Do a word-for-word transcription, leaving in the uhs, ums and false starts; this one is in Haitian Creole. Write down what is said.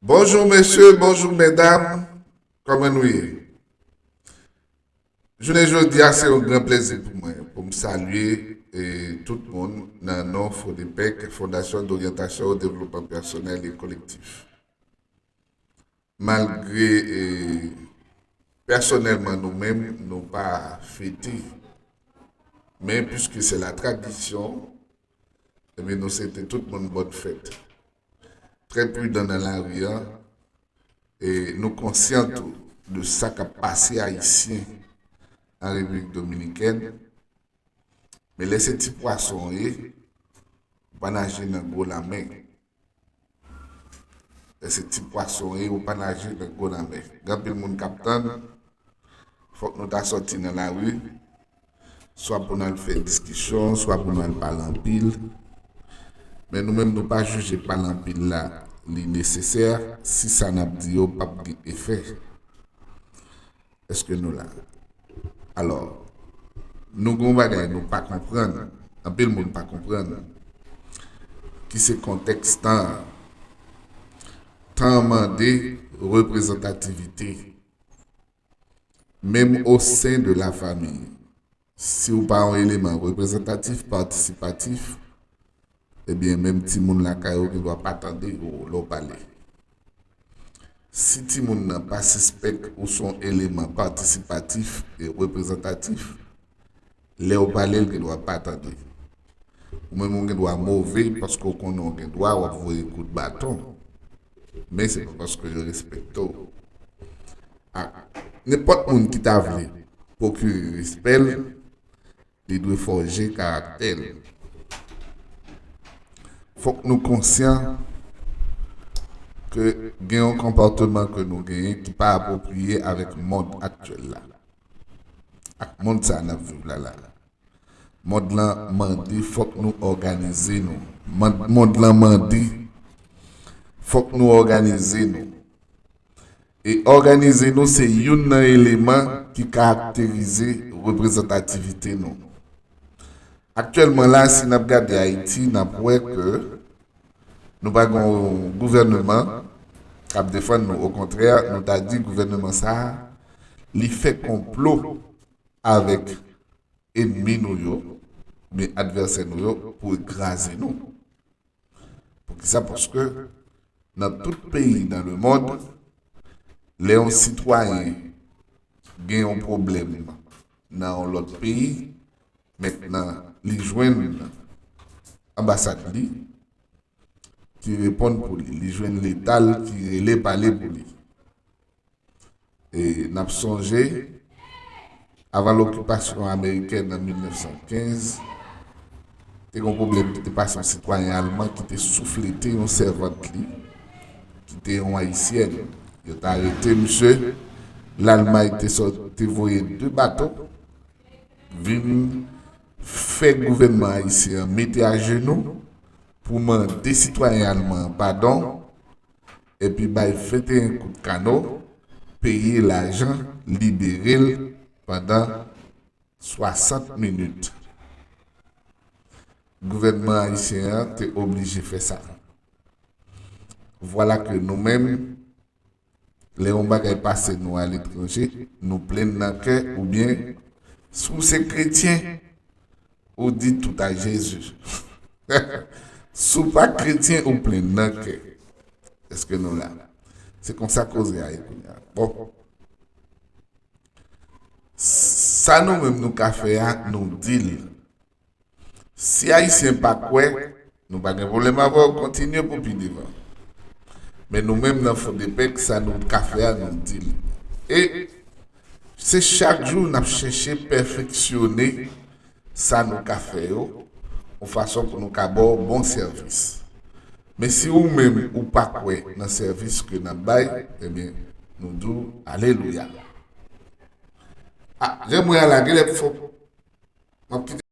Bonjou mesye, bonjou medam, kòman nou ye? Jounen jodi a se yon gran plezi pou mwen pou m salye e, tout moun nan non Fodepec, Fondasyon Doryantasyon o Devlopman Pèsonèl e Kolektif. Malgre e, pèsonèlman nou menm nou pa fete, men piske se la tradisyon, ebyen nou swete tout moun bòn fèt. Trè pridan nan lari a, e nou konsyan tou de sa k ap pase Ayisyen an Repiblik Dominikèn, men lè se ti pwason w ye, ou pa naje nan gwo lanmè. Lè se ti pwason w ye, ou pa naje nan gwo lanmè. Gen anpil moun k ap tann, fòk nou ta sòti nan lari, swa pou n al fè diskisyon, swa pou n al pale anpil. Men nou menm nou pa jije pale anpil la li nesesè si sa n ap di yo p ap gen efè. Èske nou la? Alò, nou gen yon bagay nou pa konprann, anpil moun pa konprann, ki se kontèks tan an. Tan an mande reprezantativite, menm o sen de la famiy. Si w pa yon eleman reprezantatif, patisipatif, ebyen, menm timoun lakay ou gendwa pa tande w lè w pale. Si timoun nan pa sispèk ou se yon eleman patisipatif e reprezantatif, lè w pale, l gendwa pa tande. Ou menm ou gendwa move paske w konnen w gen dwa w ap voye kout baton. Men se pa paske yo respekte w. A, nenpòt moun ki ta vle pwokire respè l, li dwe fòje karaktè l. Fòk nou konsyan ke gen yon konpòteman ke nou genyen ki pa apwopriye avèk mond aktyèl la, ak mond sa n ap viv la la. Mond lan mande fòk nou òganize nou. Mond, mond lan mande fòk nou òganize nou. E òganize nou se youn nan eleman ki karakterize reprezantativite nou. Aktyèlman la, si n ap gade Ayiti, n ap wè ke nou pa gen yon gouvèneman k ap defann nou. Okontrè, nou ta di gouvèneman sa a, li fè konplo avèk enmi nou yo, oubyen advèsè nou yo, pou yo kraze nou. Poukisa? Paske nan tout peyi nan lemonn, lè yon sitwayen gen yon pwoblèm nan yon lòt peyi, mentnan li jwenn anbasad li ki reponn pou li, li jwenn Leta l ki rele pale pou li. E n ap sonje, avan lokipasyon amerikèn an mil nèf san kenz, te gen yon pwoblèm ki te pase yon sitwayen alman ki te souflete yon sèvant li, ki te yon ayisyèn. Yo te arete misye, Lalmay te sòti, te voye de bato vin fè gouvènman ayisyen an mete ajenou pou mande sitwayen alman an padon, epi bay venteyen kout kano, peye lajan, libere l pandan swasant minit. Gouvènman ayisyen an te oblije fè sa. Vwala ke nou menm, lè yon bagay pase nou aletranje, nou plenn nan kè, oubyen, si w se kretyen, ou di tout a Jezi. Si w pa kretyen, ou plenn nan kè. Èske nou la? Se konsa koze a ye kounye a. Bon. Sa nou menm nou ka fè a, nou di l. Si Ayisyen pa kwè, nou pa gen pwoblèm avè w, kontinye pou pi devan. Men nou menm nan Fodepec, sa nou ka fè a, nou di l. E se chak jou n ap chèche pèfeksyone sa nou ka fè yo, yon fason pou nou ka ba w bon sèvis. Men si ou menm ou pa kwè nan sèvis ke n ap bay, ebyen, nou di w alelouya. A, jan m wè a la, genlè fò m ap kite